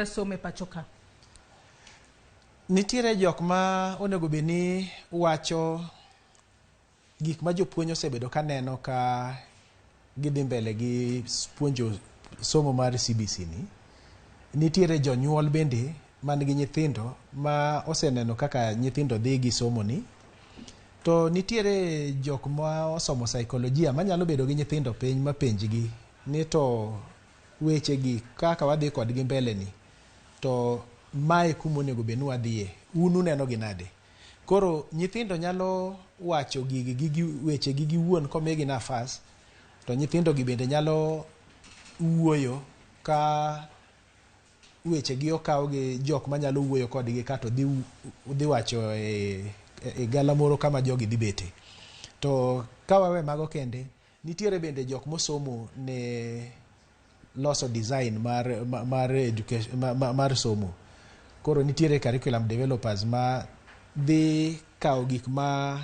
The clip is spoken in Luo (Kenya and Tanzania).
Somo e pacho ka. Nitiere jok ma onego bed ni wacho gik ma jopuonj osebedo ka neno ka gidhi mbele gi puonjo somo mar CBC ni. Nitiere jonyuol bende man gi nyithindo ma oseneno kaka nyithindo dhi gi somo ni. To nitiere jok ma osomo saikolojia manyalo bedo gi nyithindo piny mapenjgi ni to weche gi kaka wadhi kodgi mbele ni to mae kuma onego bed ni wadhiye, un uneno gi nade? Koro nyithindo nyalo wacho gigi gi weche gi giwuon komigi nafas, to nyithindo gi bende nyalo wuoyo ka weche gi okaw gi jok manyalo wuoyo kodgi kato dhi wacho e galamoro kama jogi dhi bete. To ka wawe mago kende, nitiere bende jok mosomo ne loso design mar education mar somo. Koro nitiere curriculum developers ma dhi kawo gik ma